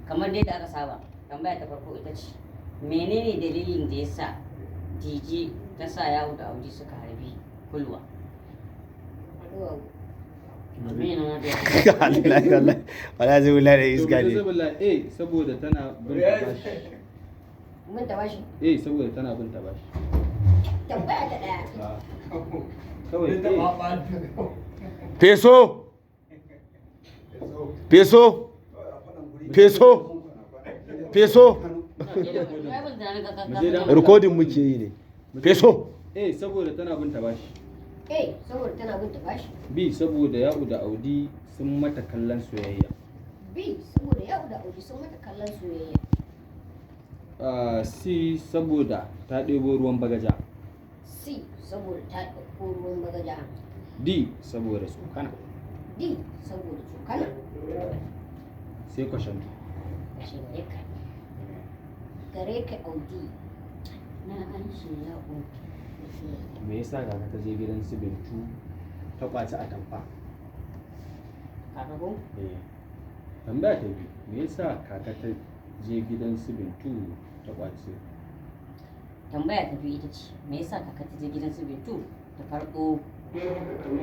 Kamar dai da aka saba, tambaya ta farko ita ce, menene dalilin da ya sa Dije ta sa Yawo da Audi suka harbi Kulwa? Me ne na da- Allah Allah. Wala zai wula da iska To, ne. saboda A, saboda tana bin ta bashi. Mun ta bashi. A, saboda tana bin ta bashi. Tambaya ta ɗaya. Kawai A. Feso. Feso. Feso. Feso. Ai, ban tunanin Mu je dan- Recording muke yi ne. Feso. A, saboda tana bin ta bashi. A, saboda tana bin ta bashi. B, saboda Ya'u da Audi sun mata kallon soyayya. B, saboda Ya'u da Audi sun mata kallon soyayya. C, saboda ta ɗebo ruwan bagaja. C, saboda ta ɗauko ruwan bagaja. D, saboda tsokana. D, saboda tsokana. Sai question two. Kashe gare ka. Gare ka, Audi. Na an shi Ya'u. Me yasa kaka ta je gidan su Bintu ta kwaci atamfa? Kaka ko? Eh. Tambaya ta biyu, me yasa kaka ta je gidan su Bintu ta kwaci? Tambaya ta biyu ita ce, me yasa kaka ta je gidan su Bintu ta karɓo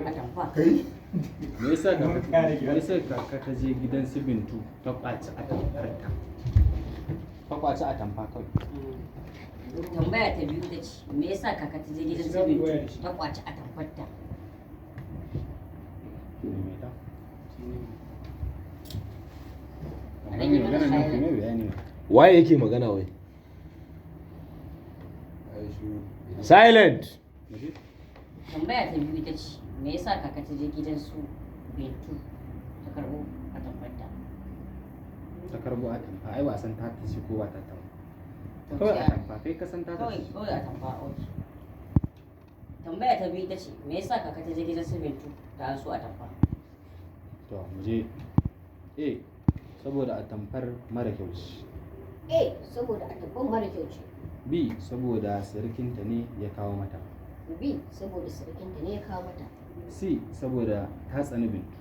atamfa? Me yasa kaka ta je gidan su Bintu ta kwaci atamfarta? Ta kwaci atamfa kawai. Tambaya ta biyu ita ce, me yasa kaka ta je gidan su Bintu ta kwaci atamfarta? Maimaita. A rage mana Maganar nan ku silent. mai bayani. Waye yake magana wai? Silent. Mu je? Tambaya ta biyu ita ce, me yasa kaka ta je gidan su Bintu ta karɓo atamfarta? Ta karbo atamfa, ai ba a san ta ce ko ba ta ta ba. To, Kawai sai atamfa, kai ka san ta Kawai ce. kawai atamfa, okay. Tambaya ta biyu ita ce, me yasa kaka ta je gidan su Bintu ta anso atamfa? To, mu je. A, saboda atamfar mara kyau ce. A, saboda atamfar mara kyau ce. B, saboda sirikinta ne ya kawo mata. B, saboda sirikinta ne ya kawo mata. C, saboda ta tsani Bintu.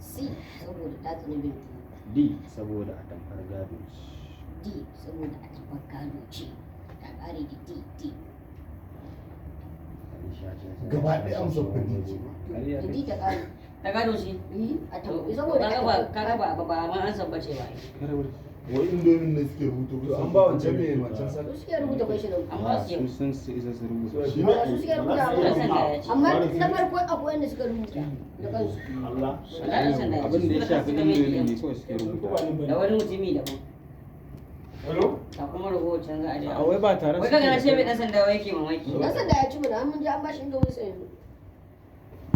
C, saboda ta tsani Bintu. D, saboda atamfar gado ce. D, saboda atamfar gado ce. Ta ƙare da D, D. Gaba ɗaya amsar kuɗi ce. Ƙarya Da D kake. ta ƙare. Ta gado ce? Eh, To, atamfa saboda kaga ba kaga ba ma an san bace ba ai. Wai Indomin ne suke rubuta. To, an ba wancan mai wancan Su saka. suke rubuta question ɗin. An ba su yau. Su sun su isa su rubuta. Shi Ba su suke rubuta Ɗan ba. sanda ya ce. Amma na farko akwai wanda suka rubuta da kansu. Allah. Wallahi ɗan sanda ya ce. Abin da ya Su shafi suka mai Indomin ne DM. kawai suke rubuta. Da wani mutumi daban. Hello? Ka kuma ragowar can za a je. A wai ba tare Wai kaga na ce mai ɗan sanda wai yake mamaki. Dan sanda ya ci mana, an mun je an bashi Indomin sa yanzu.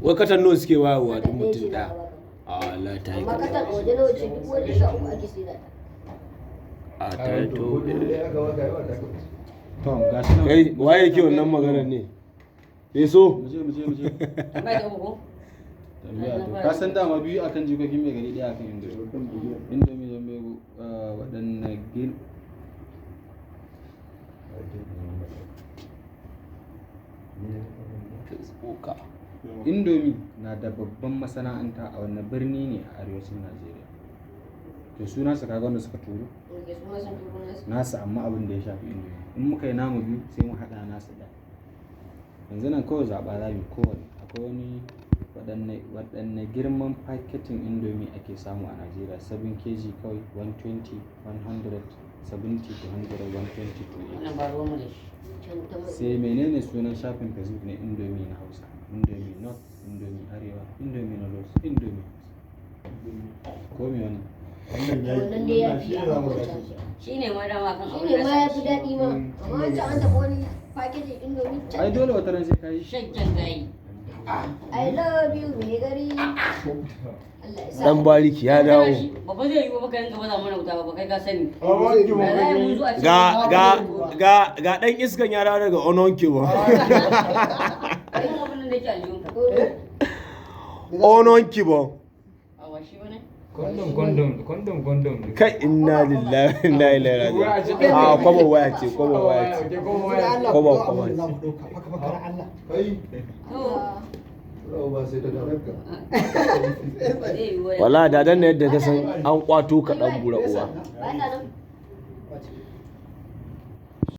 Wai katan nawa suke bayarwa duk Katan ɗaya mutum ce za a ɗaya? baka. A Allah, ta yi Amma kaɗan. katan a waje nawa ce? 13,000 ake saida ta. A ta to. To, ga shi nan. Kai, waye yake wannan maganar ne? Feso. Mu je, mu je, mu je. Tambaya ta uku ko? Tambaya to. Ka san dama biyu akan jikokin mai gari, ɗaya akan Indomi. Indomi da mai waɗanne gin Tsoka. Indomi na da babban masana'anta a wanne birni ne a arewacin Najeriya? To, su nasu kaga wanda suka turo? Ok, su ma sun turo nasu. Nasu, amma abin da ya shafi Indomi. In muka yi namu biyu, sai mu haɗa nasu ɗaya. Yanzu nan kawai zaɓa za mu yi kowane. Akwai wani waɗanne girman paketin Indomi ake samu a Najeriya? 7 kg kawai, 120, 100, 70 to 100, 120 to 80. Wannan ba ruwan mu da shi. Can ta mai. Sai menene sunan shafin Facebook na Indomie na Hausa? Indomie North, Indomie Arewa, Indomie Noodles, Indomie Hausa. Ko me wannan? Wannan ya Wannan dai ya fi shi ne za mu akan sake wancan. shi. Shi ne ma dama kan Shi abin ne da ma ya fi daɗi ma. Amma wancan an tafi wani fakejin Indomi Ai can. dole wata ran sai ka yi shi. Shaggen gayi. I love you, mai gari. Allah ya sa. Dan bariki ya dawo. Ba fa zai yiwu ba ka rinka baza mana wuta ba, kai ka sani. Amma ki Ba za mu zo a ce Ga ga ga ga dan iskan ya dawo daga Ononki ba. Kai kuma abin da yake aljihunka. Ononki ba. A ba shi bane. Kondom, kondom, kondom, kondom ne. Kai, inna lillahi wa inna ilaihi raji'un. A kwabo waya ce, kwabo waya ce. Kwabo waya. Kwabo kwabo ce. Kai. To. Ba sai da daranka. Zai yi waya. Wallahi da dan yadda ka san an kwato ka dan bura uwa. Ba ta nan.